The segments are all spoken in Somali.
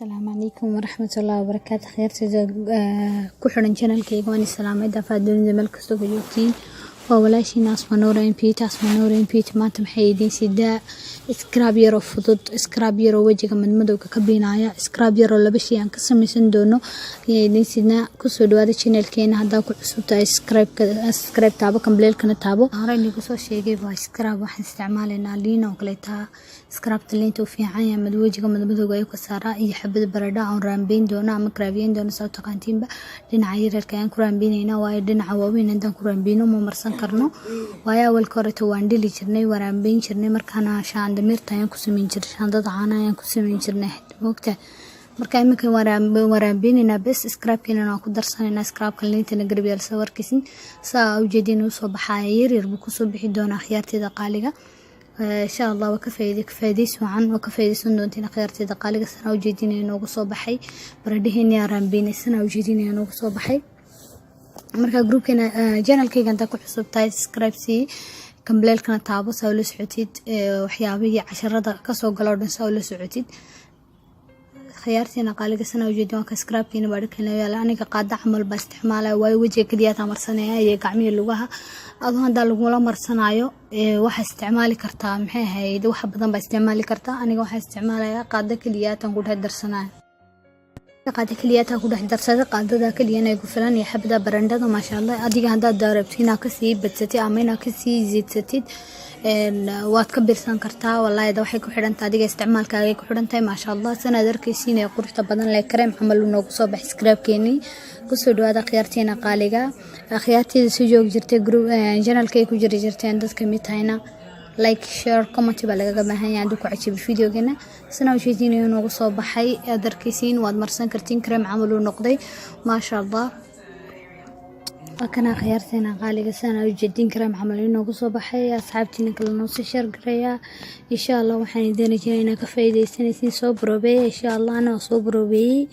Asalaamu calaykum waraxmatullaahi wabarakaatu. Khayrtayda ku xiran channelkayga, waan islaamay daafaha dunida meel kastoo ka joogtiin. Waa walaashiin Asma Nuur MP. Asma Nuur MP maanta maxay idiin sidaa? Scrub yaroo fudud, scrub yaroo wejiga madmadowga ka biinaya, scrub yaroo laba shay aan ka samaysan doono ayaa idiin sidnaa. Kusoo dhawaada channelkeena. Haddaa ku cusub tahay, subscribe taabo, gambaleelkana taabo. Hore inagu soo sheegay, waa scrub. Waxaan isticmaalaynaa liin oo kaleeta. Scrubta liinta u fiican yahay mad wejiga madmadowga ayuu ka saaraa, iyo xabada baradha aan raambeyn doono ama karaabiyeyn doono, saa u taqaantiinba. Dhinaca yararka ayaan ku raambeynayna, waayo dhinaca waaweyn haddaan ku raambeyno ma marsan karno. Waayo awalka horeto waan dhili jirnay, waan raambeyn jirnay. Markaana shaandamirta ayaan ku sameyn jirnay, shaandada caanaha ayaan ku sameyn jirnay, moogta. Marka iminka waan raambeynaynaa bes, scrubkeena waan ku darsanaynaa. Scrubka liintana garab yaal sawirkiisin saa ujeedin usoo baxaya, yaryar buu kusoo bixi doonaa. Akhyaarteeda qaaliga, insha Allah waa ka faa'iiday, ka faa'iidaysi wacan, waa ka faa'iidaysan doontiin. Akhyaarteeda qaaliga, sanaa ujeedinaya noogu soo baxay baradhaheeni aan raambeynay, sanaa ujeedinaya noogu soo baxay. Marka groupkeena, channelkayga intaa ku cusub tahay, subscribe sii, gambaleelkana taabo, saa ula socotid waxyaabihii casharada kasoo gala oo dhan, saa ula socotid. Khiyaartiina qaaliga, sana ujeedin waa ka scrubkiina baa dhakana yaala. Aniga qaada camal baa isticmaalaya, waayo wejiga keliya marsanaya iyo gacmihi, lugaha. Adoo haddaa lagula marsanaayo, waxaa isticmaali kartaa, maxay ahayd, wax badan baa isticmaali kartaa. Aniga waxaa isticmaalaya qaado keliyaatan ku dhex darsanaya, qaada keliyaatan ku dhex darsaday. Qaadada keliyana igu filan iyo xabada barandhada, maasha Allah. Adiga haddaad rabto inaad kasii badsatid ama inaad kasii ziidsatid, waad ka birsan kartaa. Wallaahi da waxay ku xidhantahay adiga, isticmaalkaagay ku xidhantahay. Maasha Allah, sanaad arkaysiin ee quruxda badan leh, kareem camal uu noogu soo baxay scrubkeenii. Kusoo dhawaada akhyaarteena qaaliga, akhyaarteeda soo joogi jirtay group channelka ay ku jiri jirteen dadka mid tahayna, like, share, comment baa lagaga baahan yahay hadduu ku cajibo videogana. Sana ujeedin inuu noogu soo baxay, aad arkaysiin, waad marsan kartiin, kareem camal uu noqday, maasha Allah. Waa kana khiyaarteena qaaliga, sana ujeedin kareem camal inoogu soo baxay. Asxaabtiina kale noo sii share gareeya, insha Allah. Waxaan idin rajeynaya inaad ka faa'iidaysanaysiin. Soo baroobeeya, insha Allah. Ana waa soo baroobeeyey.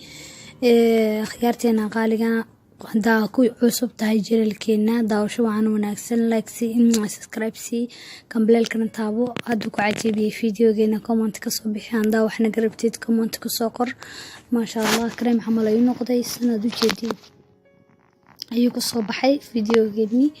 Khiyaarteena qaaliga, hadaa ku cusub tahay channelkeena, daawasho wacan wanaagsan. Like sii, subscribe sii, gambaleelkana taabo. Hadduu ku cajabiyey videogeena, comment kasoo bixi. Hadaa wax naga rabtid, comment kasoo qor. Maasha Allah, kareem camal ayuu noqday, sanaad ujeedin ayuu kasoo baxay videogeennii.